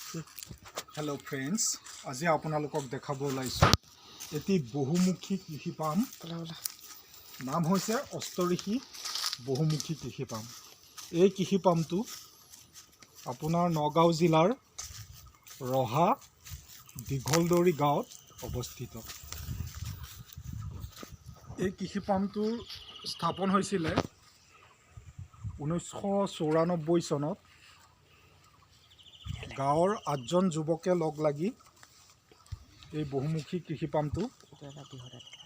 Hello' friends, আজি আপোনালোকক দেখাব ওলাইছোঁ এটি বহুমুখী কৃষি পাম। ওলা ওলা। নাম হৈছে অষ্টঋষি বহুমুখী কৃষি পাম। এই কৃষি পামটো আপোনাৰ নগাঁও জিলাৰ ৰহা দীঘলদৌৰি গাঁৱত অৱস্থিত। এই কৃষি পামটোৰ স্থাপন হৈছিলে 1994 চনত। গাঁৱৰ 8জন যুৱকে লগ লাগি এই বহুমুখী কৃষি পামটো এইটো এটা বৃহৎ এলেকা।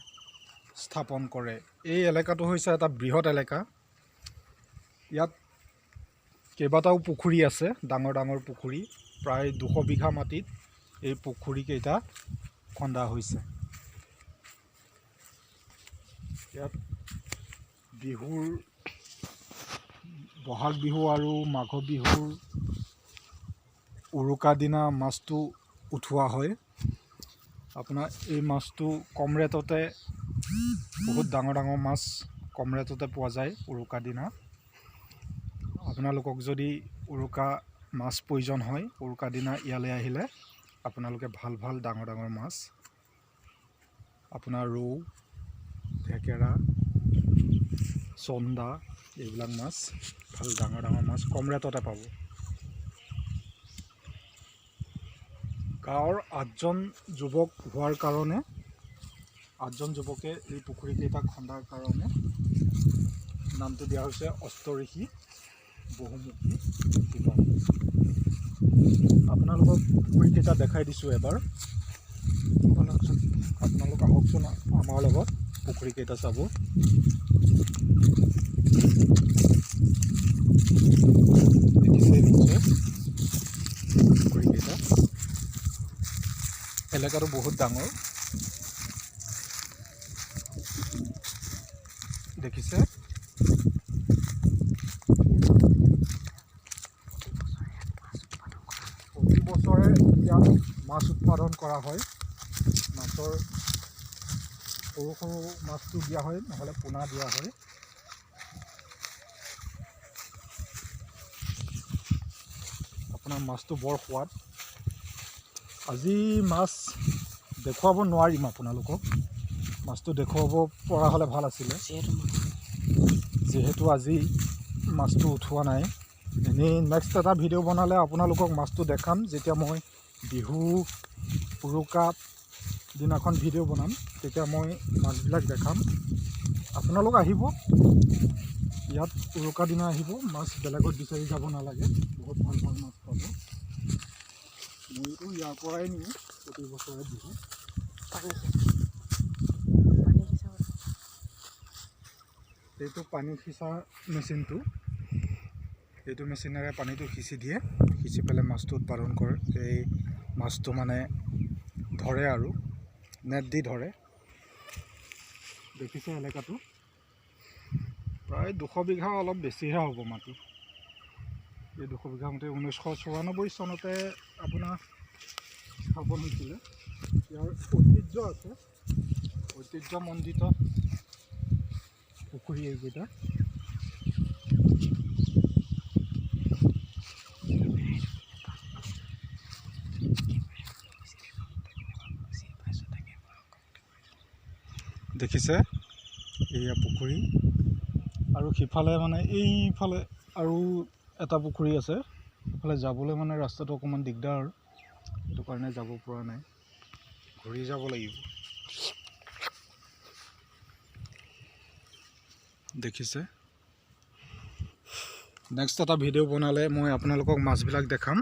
স্থাপন কৰে। এই এলেকাটো হৈছে এটা বৃহৎ এলেকা। ইয়াত কেইবাটাও পুখুৰী আছে, ডাঙৰ ডাঙৰ পুখুৰী। প্ৰায় 200 বিঘা মাটিত এই পুখুৰীকেইটা খন্দা হৈছে। ইয়াত বিহুৰ, বহাগ বিহু আৰু মাঘ বিহুৰ উৰুকা দিনা মাছটো উঠোৱা হয়। আপোনাৰ এই মাছটো কম ৰেটতে, বহুত ডাঙৰ ডাঙৰ মাছ কম ৰেটতে পোৱা যায় উৰুকা দিনা। আপোনালোকক যদি উৰুকা মাছ প্ৰয়োজন হয়, উৰুকা দিনা ইয়ালৈ আহিলে আপোনালোকে ভাল ভাল ডাঙৰ ডাঙৰ মাছ, আপোনাৰ ৰৌ, থেকেৰা, চন্দা, এইবিলাক মাছ, ভাল ডাঙৰ ডাঙৰ মাছ কম ৰেটতে পাব। গাঁৱৰ 8জন যুৱক হোৱাৰ কাৰণে, 8জন যুৱকে এই পুখুৰীকেইটা খন্দাৰ কাৰণে নামটো দিয়া হৈছে অষ্টঋষি বহুমুখী কৃষি পাম। আপোনালোকক পুখুৰীকেইটা দেখাই দিছোঁ এবাৰ। ব'লকচোন। আপোনালোক আহকচোন আমাৰ লগত পুখুৰীকেইটা চাব। দেখিছে নিশ্চয় পুখুৰীকেইটা। এলেকাটো বহুত ডাঙৰ, দেখিছে। প্ৰতি বছৰে ইয়াত মাছ উৎপাদন কৰা হয়। মাছৰ সৰু সৰু মাছটো দিয়া হয়, নহ'লে পোনা দিয়া হয়। আপোনাৰ মাছটো বৰ সোৱাদ। আজি মাছ দেখুৱাব নোৱাৰিম আপোনালোকক, মাছটো দেখুৱাব পৰা হ'লে ভাল আছিলে। যিহেতু যিহেতু আজি মাছটো উঠোৱা নাই। এনেই নেক্সট এটা ভিডিঅ' বনালে আপোনালোকক মাছটো দেখাম। যেতিয়া মই বিহু উৰুকা দিনাখন ভিডিঅ' বনাম, তেতিয়া মই মাছবিলাক দেখাম। আপোনালোক আহিব ইয়াত, উৰুকা দিনা আহিব, মাছ বেলেগত বিচাৰি যাব নালাগে, বহুত ভাল ভাল মাছ পাব। মইতো ইয়াৰ পৰাই নিওঁ প্ৰতি বছৰে বিহু। পানী পানী সিঁচা। এইটো পানী সিঁচা মেচিনটো, এইটো মেচিনেৰে পানীটো সিঁচি দিয়ে, সিঁচি পেলাই মাছটো উৎপাদন কৰে। এই মাছটো মানে ধৰে আৰু নেট দি ধৰে। দেখিছে এলেকাটো প্ৰায় 200 বিঘা, অলপ বেছিহে হ'ব মাটি। এই 200 বিঘা মাটি 1994 চনতে আপোনাৰ স্থাপন হৈছিলে। ইয়াৰ ঐতিহ্য আছে, ঐতিহ্যমণ্ডিত পুখুৰী এইকেইটা। দেখিছে এয়া পুখুৰী। আৰু সিফালে মানে এইফালে আৰু এটা পুখুৰী আছে। সেইফালে যাবলৈ মানে ৰাস্তাটো অকণমান দিগদাৰ, সেইটো কাৰণে যাব পৰা নাই, ঘূৰি যাব লাগিব। দেখিছে, নেক্সট এটা ভিডিঅ' বনালে মই আপোনালোকক মাছবিলাক দেখাম,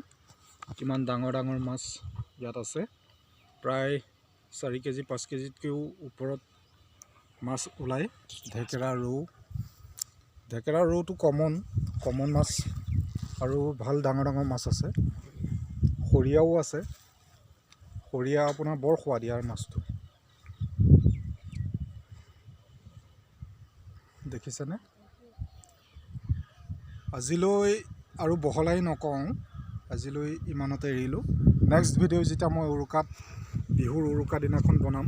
কিমান ডাঙৰ ডাঙৰ মাছ ইয়াত আছে। প্ৰায় 4 কেজি 5 কেজিতকৈও ওপৰত মাছ ওলায়। ঢেকেৰা, ৰৌ, ঢেকেৰা ৰৌটো কমন কমন মাছ, আৰু ভাল ডাঙৰ ডাঙৰ মাছ আছে। সৰিয়াও আছে, সৰিয়া আপোনাৰ বৰ সোৱাদ ইয়াৰ মাছটো। দেখিছেনে? আজিলৈ আৰু বহলাই নকওঁ, আজিলৈ ইমানতে এৰিলোঁ। নেক্সট ভিডিঅ' যেতিয়া মই উৰুকাত, বিহুৰ উৰুকা দিনাখন বনাম,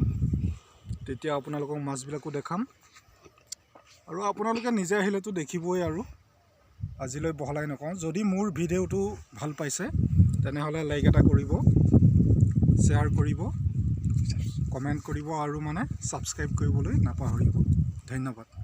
তেতিয়া আপোনালোকক মাছবিলাকো দেখাম। আৰু আপোনালোকে নিজে আহিলেতো দেখিবই আৰু। আজিলৈ বহলাই নকওঁ। যদি মোৰ ভিডিঅ'টো ভাল পাইছে, তেনেহ'লে লাইক এটা কৰিব, শ্বেয়াৰ কৰিব, কমেণ্ট কৰিব আৰু মানে ছাবস্ক্ৰাইব কৰিবলৈ নাপাহৰিব। ধন্যবাদ।